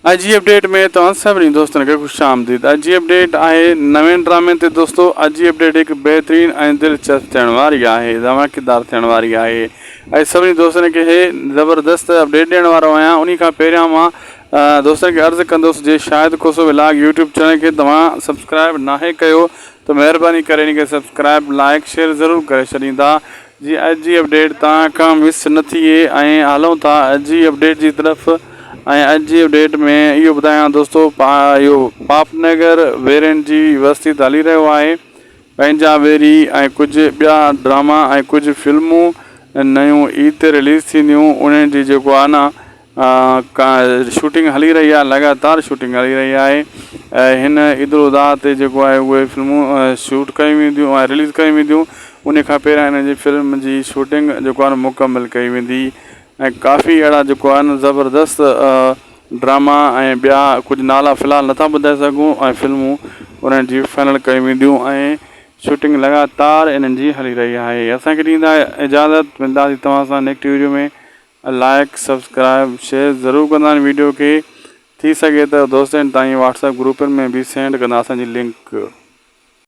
اڄ جي اپڊيٽ ۾ توهان سڀني دوستن کي خوش آمديد اڄ جي اپڊيٽ آهي نوين ڊرامي تي دوستو اڄ جي اپڊيٽ هڪ بهترين ۽ دلچسپ ٿيڻ واري آهي ڌماڪيدار ٿيڻ واري آهي اڄ سڀني دوستن کي هي زبردست اپڊيٽ ڏيڻ وارو آهيان انهي کان پهريان مان دوستن کي عرض ڪندس جي Shahid Khoso vlog YouTube channel کي توهان سبسڪرائب ناهي ڪيو ته مهرباني ڪري ان کي سبسڪرائب لائڪ شيئر ضرور ڪري ڇڏيندا جي اڄ جي اپڊيٽ توهان کان مس نه ٿئي ۽ هلون ٿا اڄ جي اپڊيٽ جي طرف ۽ اڄ جي اپڊيٽ ۾ اهو ٻڌايان دوستو اهو پاپ نگر ويرين جي وستي ته هلي رهيو آهي پنهنجا ويري ۽ ڪجهه ٻيا ڊراما ۽ ڪجهه فلمون نيون عيد تي رليز ٿينديون انهن جي جيڪو آهي نه شوٽنگ هلي رهي آهي لڳاتار شوٽنگ هلي رهي آهي ۽ هن عيد الاضحيٰ تي جيڪو آهي اهي فلمون شوٽ ڪيون وينديون ۽ رليز ڪيون وينديون ان کان پهريان انهن جي فلم جي شوٽنگ جيڪو آهي مڪمل ڪئي ويندي ۽ ڪافي اهڙا جيڪو آهن زبردست ڊراما ۽ ٻيا ڪجهه نالا في الحال نٿا ٻڌائي سگهون ۽ فلمون انهن جي فائنل ڪيون وينديون ۽ شوٽنگ لڳاتار انهن جي هلي رهي آهي اسان کي ڏيندا اجازت ملنداسين توهان سان next video ۾ like subscribe share ضرور ڪندا آهن ويڊيو کي ٿي سگهي ته دوستن تائين واٽس اپ گروپن ۾ به سينڊ ڪندا اسان جي لنڪ.